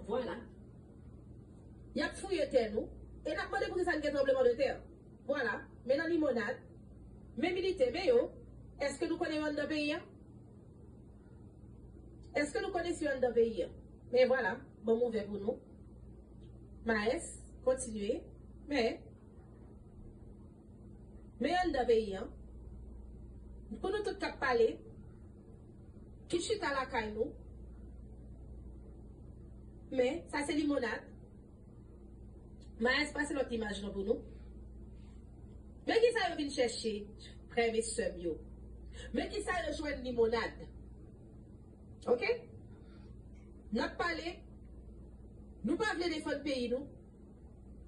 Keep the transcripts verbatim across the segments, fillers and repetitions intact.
Vwala. Y ap fouye tè nou. E n ap mande poukisa n gen tranblemanntè. Vwala. Men nan limonad. Men militè, men yo. Èske nou konnen yo anndan peyi a? Èske nou konnen si yo anndan peyi a? Men vwala. Ban m ouvè pou nou. Maes, kontinye. Men, men anndan peyi a. Pou nou tout k ap pale, ki chita lakay nou. Men, sa se limonad. Maes, pase lòt imaj lan pou nou. Men kisa yo vin chèche, frè m e sè m yo. Men kisa yo jwenn limonad. Oke? N ap pale. Nou pa vle defann peyi nou.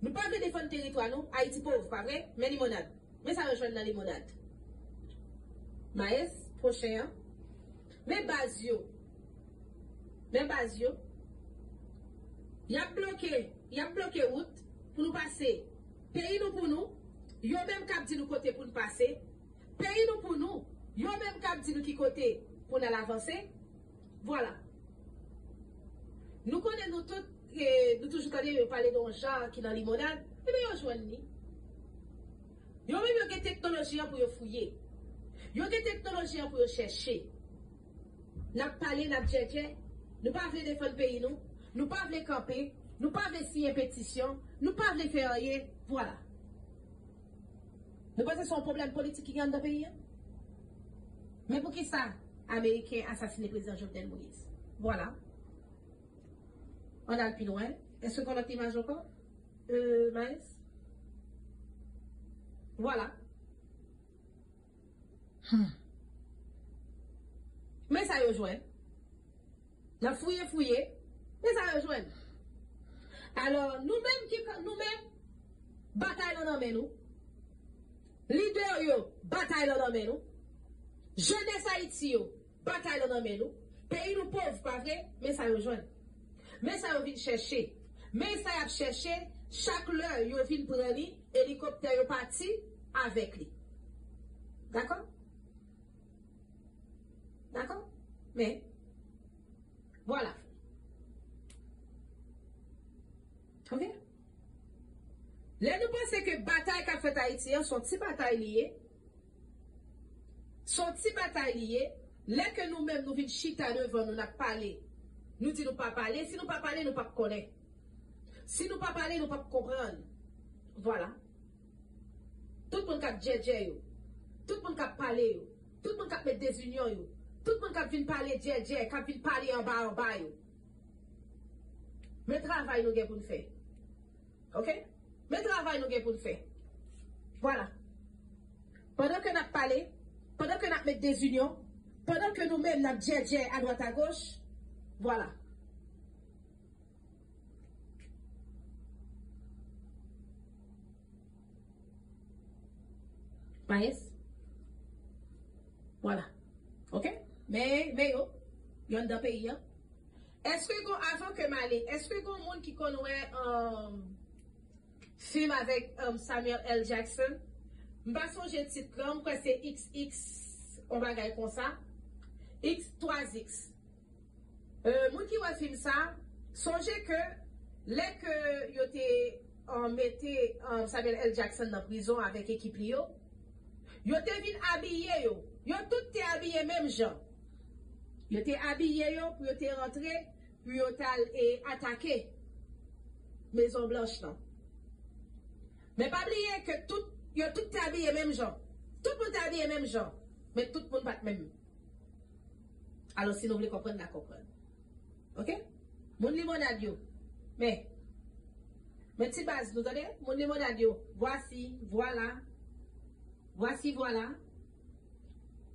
Nou pa vle defann teritwa nou. Ayiti pòv, pa vre? Men limonad. Men sa yo jwenn nan limonad. Maes, pwochen an. Men baz yo. Men baz yo. Y ap bloke, y ap bloke wout pou nou pase. Peyi nou pou nou. Yo menm k ap di nou kote pou n pase. Peyi nou pou nou. Yo menm k ap di nou ki kote pou n al avanse. Vwala. Nou konnen nou tout, e, nou toujou tande yo pale de yon ja ki nan limonad. Ebyen, yo jwenn li. Yo menm yo gen teknoloji an pou yo fouye. Yo gen teknoloji an pou yo chèche. N ap pale, n ap djèdjè. Nou pa vle defann peyi nou. Nou pa vle kanpe. Nou pa vle siyen petisyon. Nou pa vle fè anyen. Vwala. Nou panse se yon pwoblèm politik ki gen anndan peyi a? Men poukisa Ameriken asasine prezidan Jovenel Moïse? Vwala. Ann al pi lwen. Èske gen lòt imaj ankò? Euh, Maes? Vwala. Hmm. Men sa yo jwenn. N ap fouye, fouye. Men sa yo jwenn. Alò, nou menm ki, nou menm, batay lan nan men nou. Lidè yo, batay lan nan men nou. Jenès Ayiti yo, batay lan nan men nou. Peyi nou pòv, pa vre? Men sa yo jwenn. Men sa yo vin chèche. Men sa y ap chèche, chak lè yo vin pran li, elikoptè yo pati avèk li. Dakò? Dakò? Men, vwala. Oke? Lè nou panse ke batay k ap fèt Ayiti an, se yon ti batay li ye. Se yon ti batay li ye. Lè ke nou menm, nou vin chita devan nou, n ap pale. Nou di nou pa pale. Si nou pa pale, nou p ap konnen. Si nou pa pale, nou p ap konprann. Vwala. Tout moun k ap djèdjè yo. Tout moun k ap pale yo. Tout moun k ap met dezinyon yo. Tout moun k ap vin pale djèdjè, k ap vin pale anba anba yo. Men travay nou gen pou n fè. Oke? Men travay nou gen pou n fè. Vwala. Pandan ke n ap pale, pandan ke n ap met dezinyon, pandan ke nou menm n ap djèdjè adwat agoch, vwala. Maes. Vwala. Oke? Men, men yo, yo anndan peyi an. Èske gon, avan ke m ale, èske gon moun ki konn wè, um, fim avèk, um, Samuel L. Jackson? M pa sonje tit lan, m kwè se X X, yon bagay konsa. X, twa X. Euh, moun ki wè fim sa, sonje ke lè ke yo te, euh, mete, euh, Samuel L. Jackson nan prizon avèk ekip li yo, yo te vin abiye yo. Yo tout te abiye menm jan. Yo te abiye yo pou yo te rantre, pou yo t al, e, atake Mezon Blanch lan. Men pa bliye ke tout, yo tout te abiye menm jan. Tout moun te abiye menm jan. Men tout moun pa t menm. Alò, si nou vle konprann, n a konprann. Oke? Moun limonad yo. Men. Men ti baz, nou tande? Moun limonad yo. Vwasi, vwala. Vwasi, vwala.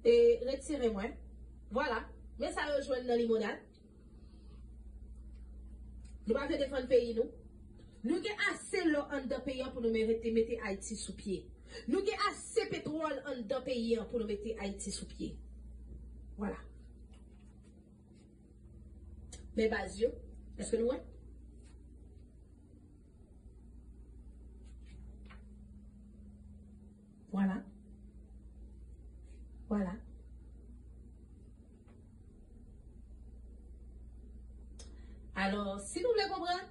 E retire mwen. Vwala. Men sa yo jwenn nan limonad. Nou pa vle defann peyi nou. Nou gen ase lò anndan peyi an pou nou mete, mete Ayiti sou pye. Nou gen ase petwòl anndan peyi an pou nou mete Ayiti sou pye. Vwala. Men baz yo, èske nou wè? Vwala. Vwala. Alò, si nou vle konprann,